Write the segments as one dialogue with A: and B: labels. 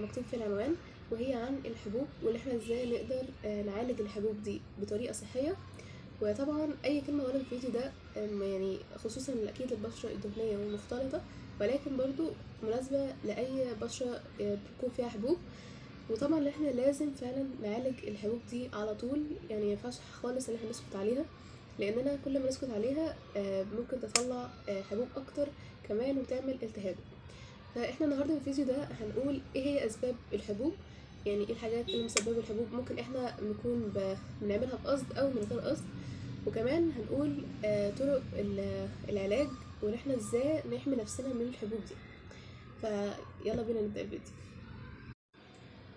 A: مكتوب في العنوان، وهي عن الحبوب واللي احنا ازاي نقدر نعالج الحبوب دي بطريقة صحية. وطبعا اي كلمة اقولها في الفيديو ده يعني خصوصا اكيد البشرة الدهنية والمختلطه، ولكن برضو مناسبة لاي بشره بيكون فيها حبوب. وطبعا احنا لازم فعلا نعالج الحبوب دي على طول، يعني مينفعش خالص ان احنا نسكت عليها، لاننا كل ما نسكت عليها ممكن تطلع حبوب اكتر كمان وتعمل التهاب. فاحنا النهارده في الفيديو ده هنقول ايه هي اسباب الحبوب، يعني ايه الحاجات اللي مسببه الحبوب، ممكن احنا نكون بنعملها بقصد او من غير قصد، وكمان هنقول طرق العلاج وان احنا ازاي نحمي نفسنا من الحبوب دي. فيلا بينا نبدا الفيديو.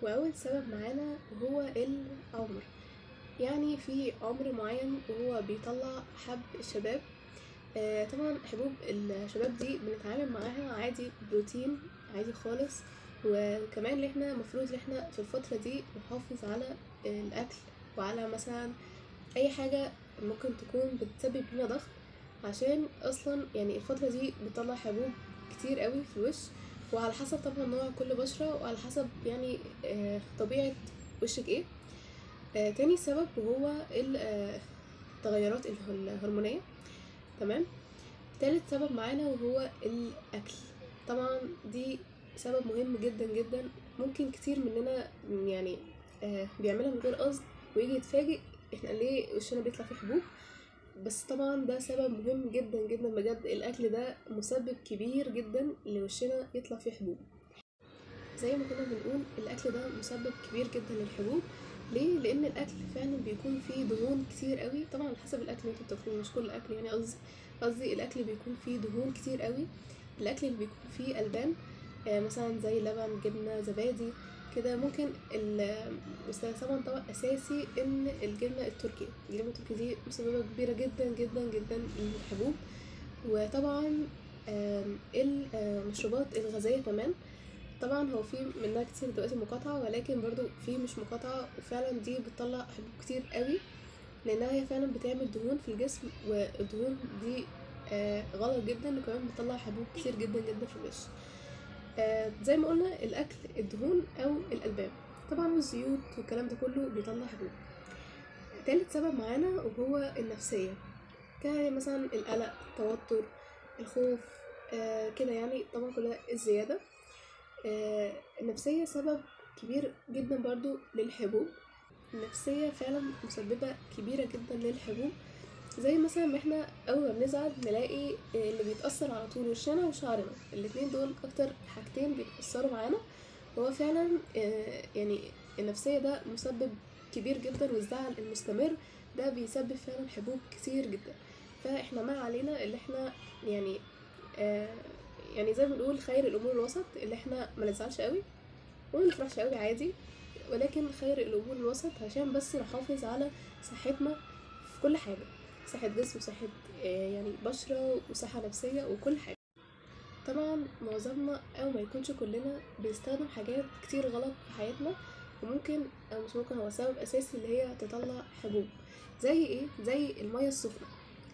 A: واول سبب معانا هو العمر، يعني في عمر معين وهو بيطلع حب الشباب. طبعا حبوب الشباب دي بنتعامل معاها عادي، بروتين عادي خالص، وكمان اللي احنا المفروض ان احنا في الفترة دي نحافظ على الاكل وعلى مثلا اي حاجة ممكن تكون بتسبب لنا ضغط، عشان اصلا يعني الفترة دي بتطلع حبوب كتير قوي في الوش، وعلى حسب طبعا نوع كل بشرة وعلى حسب يعني طبيعة وشك ايه. تاني سبب وهو التغيرات الهرمونية. تمام. تالت سبب معانا وهو الاكل. طبعا دي سبب مهم جدا جدا، ممكن كتير مننا يعني بيعملها من غير قصد ويجي يتفاجئ احنا ليه وشنا بيطلع فيه حبوب، بس طبعا ده سبب مهم جدا جدا بجد. الاكل ده مسبب كبير جدا لوشنا يطلع فيه حبوب. زي ما كنا بنقول الاكل ده مسبب كبير جدا للحبوب. ليه؟ لان الاكل فعلا بيكون فيه دهون كتير قوي، طبعا على حسب الاكل اللي انتوا بتاكلوه، مش كل الاكل يعني، قصدي الاكل بيكون فيه دهون كتير قوي. الاكل اللي بيكون فيه البان مثلا زي لبن، جبنه، زبادي كده، ممكن بس طبعا طبق اساسي ان الجبنة التركي، الجبنة التركي دي مسببه كبيرة جدا جدا جدا للحبوب. وطبعا المشروبات الغازية كمان، طبعا هو في منها كتير دلوقتي مقاطعه، ولكن برضو في مش مقاطعه، وفعلا دي بتطلع حبوب كتير قوي، لانها هي فعلا بتعمل دهون في الجسم، والدهون دي غلط جدا، وكمان بتطلع حبوب كتير جدا جدا في الوش. زي ما قلنا الاكل، الدهون او الالبان طبعا، والزيوت والكلام ده كله بيطلع حبوب. تالت سبب معانا وهو النفسية، كمثلا القلق، التوتر، الخوف، كده يعني، طبعا كلها الزيادة. النفسية سبب كبير جدا برضو للحبوب. النفسية فعلا مسببه كبيرة جدا للحبوب، زي مثلا ما احنا اول ما بنزعل نلاقي اللي بيتأثر على طول وشنا وشعرنا، الاتنين دول اكتر حاجتين بيتأثروا معانا. وهو فعلا يعني النفسية ده مسبب كبير جدا، والزعل المستمر ده بيسبب فعلا حبوب كتير جدا. فاحنا ما علينا اللي احنا يعني يعني زي ما بنقول خير الامور الوسط، اللي احنا ما نزعلش قوي وما نفرحش قوي عادي، ولكن خير الامور الوسط عشان بس نحافظ على صحتنا في كل حاجة، صحة جسم وصحة يعني بشرة وصحة نفسية وكل حاجة. طبعا معظمنا او ما يكونش كلنا بيستخدم حاجات كتير غلط في حياتنا، وممكن او مش ممكن هو سبب اساسي اللي هي تطلع حبوب. زي ايه؟ زي المية السخنة.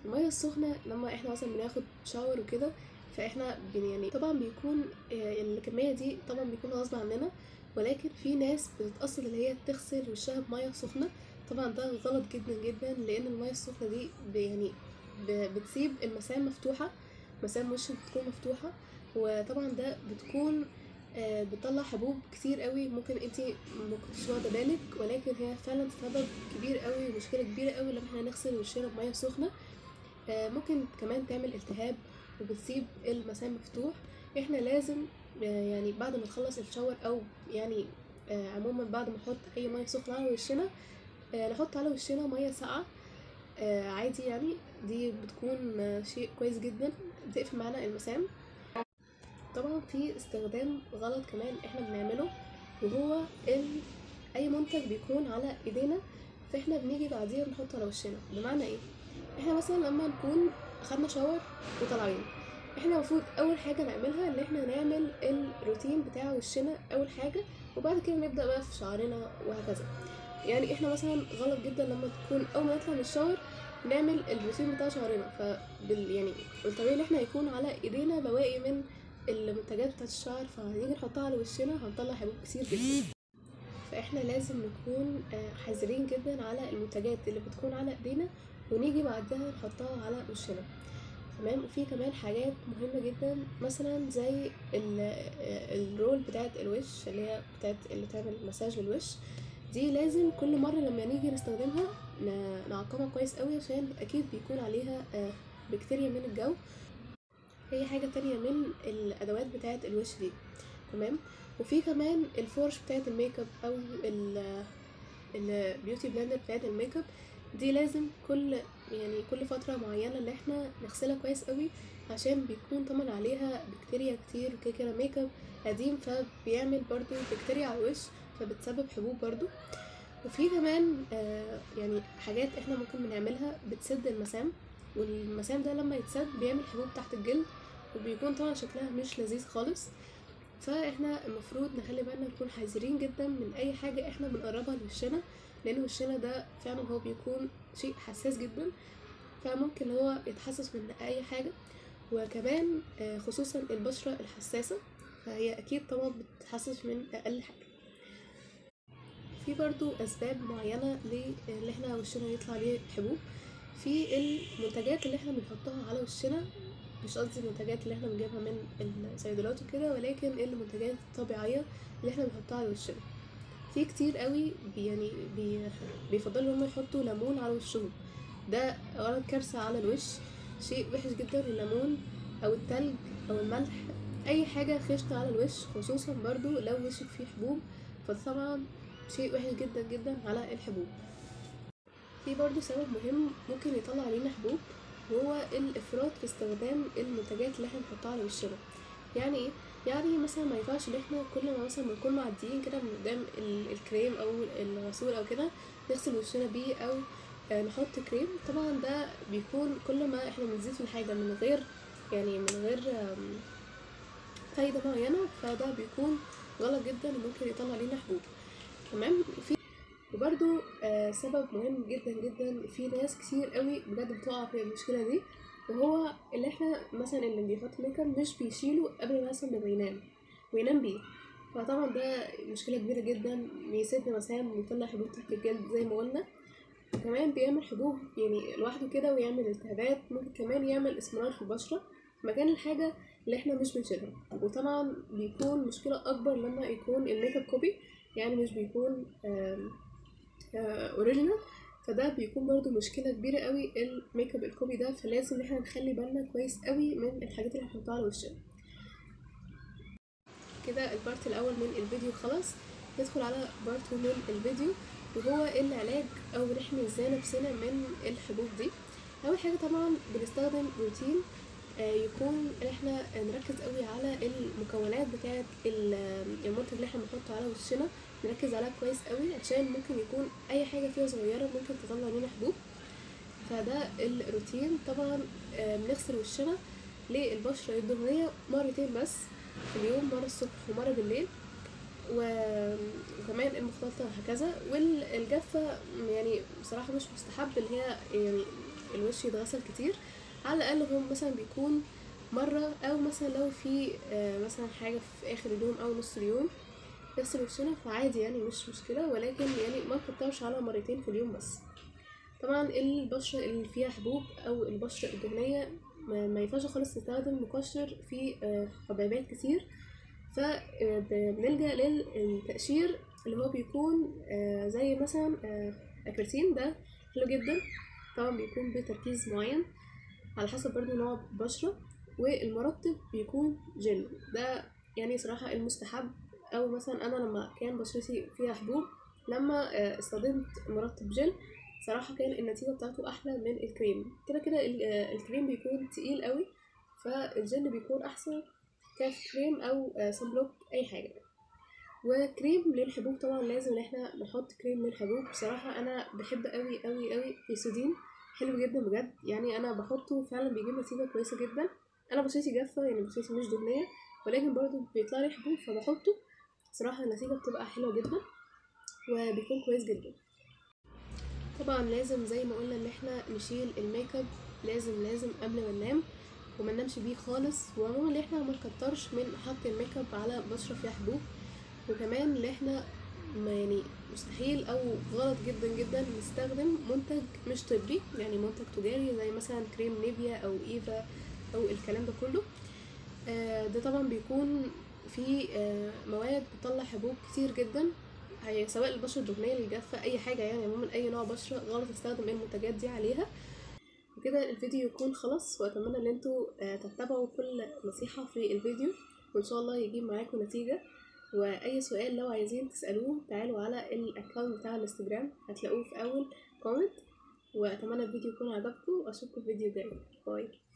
A: المية السخنة لما احنا مثلا بناخد شاور وكده، فاحنا يعني طبعا بيكون الكمية دي طبعا بيكون غصب عننا، ولكن في ناس بتتأصل اللي هي تغسل وشها بمية سخنة. طبعا ده غلط جدا جدا، لان المية السخنة دي يعني بتسيب المسام مفتوحة، مسام وشك بتكون مفتوحة، وطبعا ده بتكون بتطلع حبوب كتير قوي، ممكن انتي ما كنتش واخده بالك، ولكن هي فعلا سبب كبير قوي ومشكلة كبيرة قوي لما احنا نغسل وشنا بميه سخنة. ممكن كمان تعمل التهاب وبتسيب المسام مفتوح. احنا لازم يعني بعد ما نخلص الشاور او يعني عموما بعد ما نحط اي مية سخنة على وشنا، نحط على وشنا مية ساقعه عادي، يعني دي بتكون شيء كويس جدا، بتقفل معانا المسام. طبعا في استخدام غلط كمان احنا بنعمله، وهو اي منتج بيكون على ايدينا فاحنا بنيجي بعديها بنحطه على وشنا. بمعنى ايه؟ احنا مثلا لما نكون اخدنا شاور وطالعين، احنا المفروض اول حاجة نعملها ان احنا نعمل الروتين بتاع وشنا اول حاجة، وبعد كده نبدا بقى في شعرنا وهكذا. يعني احنا مثلا غلط جدا لما تكون اول ما نطلع من الشاور نعمل الروتين بتاع شعرنا، فبال يعني الطبيعي ان احنا هيكون على ايدينا بواقي من المنتجات بتاعت الشعر، فهنيجي نحطها على وشنا هنطلع حبوب كتير جدا. فاحنا لازم نكون حذرين جدا على المنتجات اللي بتكون على ايدينا ونيجي بعدها نحطها على وشنا، تمام. وفي كمان حاجات مهمة جدا، مثلا زي ال roll بتاعت الوش اللي هي بتاعت اللي تعمل مساج للوش دي، لازم كل مرة لما نيجي نستخدمها نعقمها كويس قوي، عشان اكيد بيكون عليها بكتيريا من الجو. هي حاجة تانية من الادوات بتاعت الوش دي، تمام. وفي كمان الفرش بتاعت الميك اب او ال beauty blender بتاعت الميك اب دي، لازم كل فترة معينة اللي احنا نغسلها كويس قوي، عشان بيكون طبعا عليها بكتيريا كتير، وكده كده ميك اب قديم فبيعمل برضو بكتيريا على الوش فبتسبب حبوب برضو. وفي كمان يعني حاجات احنا ممكن بنعملها بتسد المسام، والمسام ده لما يتسد بيعمل حبوب تحت الجلد، وبيكون طبعا شكلها مش لذيذ خالص. فاحنا المفروض نخلي بالنا نكون حذرين جدا من اي حاجة احنا بنقربها لوشنا، لان وشنا ده فعلا هو بيكون شيء حساس جدا، فممكن هو يتحسس من اي حاجة. وكمان خصوصا البشرة الحساسة فهي اكيد طبعا بتتحسس من اقل حاجة. في برضو اسباب معينة اللي احنا وشنا يطلع ليه حبوب، في المنتجات اللي احنا بنحطها على وشنا، مش قصدي المنتجات اللي احنا بنجيبها من الصيدليات وكده، ولكن المنتجات الطبيعية اللي احنا بنحطها على وشنا. في كتير قوي بيفضلوا هم يحطوا ليمون على وشهم، ده اولا كارثة على الوش، شيء وحش جدا. الليمون او التلج او الملح، اي حاجة خشنه على الوش، خصوصا برضو لو وشك فيه حبوب، فطبعا شيء وحش جدا جدا على الحبوب. في برضو سبب مهم ممكن يطلع علينا حبوب، وهو الافراط في استخدام المنتجات اللي احنا بنحطها على وشنا. يعني ايه؟ يعني مثلا ما ينفعش ان احنا كل ما مثلا بنكون معديين كده من قدام الكريم او الغسول او كده نغسل وشنا بيه او نحط كريم. طبعا ده بيكون كل ما احنا بنزيد في الحاجة من غير يعني من غير فايده معينة، فده بيكون غلط جدا وممكن يطلع لنا حبوب، تمام. في وبرده سبب مهم جدا جدا، في ناس كتير قوي بجد بتقع في المشكلة دي، وهو اللي احنا مثلا اللي بيحط ميك اب مش بيشيله قبل مثلا ما ينام وينام بيه، فطبعا ده مشكلة كبيرة جدا، بيسد مسام ويطلع حبوب تحت الجلد زي ما قلنا، وكمان بيعمل حبوب يعني لوحده كده، ويعمل التهابات، ممكن كمان يعمل اسمرار في البشرة مكان الحاجة اللي احنا مش بنشيلها. وطبعا بيكون مشكلة اكبر لما يكون ال makeup copy، يعني مش بيكون original، فده بيكون برضو مشكلة كبيرة قوي ال makeup ال copy ده. فلازم ان احنا نخلي بالنا كويس قوي من الحاجات اللي هنحطها على وشنا. كده ال part الاول من الفيديو خلاص، ندخل على part من الفيديو وهو العلاج او نحمي ازاي نفسنا من الحبوب دي. اول حاجة طبعا بنستخدم روتين يكون احنا نركز قوي على المكونات بتاعه المنتج اللي احنا بنحطه على وشنا، نركز عليها كويس قوي عشان ممكن يكون اي حاجة فيها صغيرة ممكن تطلع لنا حبوب. فده الروتين. طبعا بنغسل وشنا للبشره الدهنية مرتين بس في اليوم، مرة الصبح ومرة بالليل، وكمان المختلطة وهكذا. والجافه يعني بصراحة مش مستحب اللي هي يعني الوش يتغسل كتير، على الاقل هم مثلا بيكون مرة، او مثلا لو في مثلا حاجة في اخر اليوم او نص اليوم نغسل وشنا فعادي يعني مش مشكلة، ولكن يعني ما نكترش على مرتين في اليوم بس. طبعا البشرة اللي فيها حبوب او البشرة الدهنية ما ينفعش خالص نستخدم مقشر فيه حبيبات كتير، فبنلجأ للتقشير اللي هو بيكون زي مثلا اكرتين، ده حلو جدا، طبعا بيكون بتركيز معين على حسب برضو نوع البشرة. والمرطب بيكون جل، ده يعني صراحة المستحب. او مثلا انا لما كان بشرتي فيها حبوب لما استخدمت مرطب جل صراحة كان النتيجة بتاعته احلى من الكريم. كده كده الكريم بيكون تقيل قوي، فالجل بيكون احسن ككريم او sunblock اي حاجة. وكريم للحبوب طبعا لازم ان احنا نحط كريم للحبوب. بصراحة انا بحب قوي قوي قوي فيسودين، حلو جدا بجد، يعني انا بحطه فعلا بيجيب نتيجة كويسة جدا. انا بشرتي جافة يعني بشرتي مش دهنية، ولكن برضو بيطلع لي حبوب فبحطه، صراحة النتيجة بتبقى حلوة جدا وبيكون كويس جدا. طبعا لازم زي ما قلنا ان احنا نشيل الميك اب لازم لازم قبل ما ننام، وما ننامش بيه خالص. وعموما اللي احنا ما نكترش من حط الميك اب على بشره فيها حبوب. وكمان اللي احنا ما يعني مستحيل او غلط جدا جدا نستخدم منتج مش طبي، يعني منتج تجاري زي مثلا كريم نيفيا او ايفا او الكلام ده كله. ده طبعا بيكون فيه مواد بتطلع حبوب كتير جدا، سواء البشرة الدهنية، الجافه، اي حاجة، يعني عموما اي نوع بشره غلط تستخدم المنتجات دي عليها. وكده الفيديو يكون خلص، واتمنى ان انتوا تتبعوا كل نصيحة في الفيديو، وان شاء الله يجيب معاكم نتيجة. واي سؤال لو عايزين تسالوه تعالوا على ال account بتاع الانستجرام، هتلاقوه في اول comment. واتمنى الفيديو يكون عجبكم، واشوفكم في فيديو جاي. bye.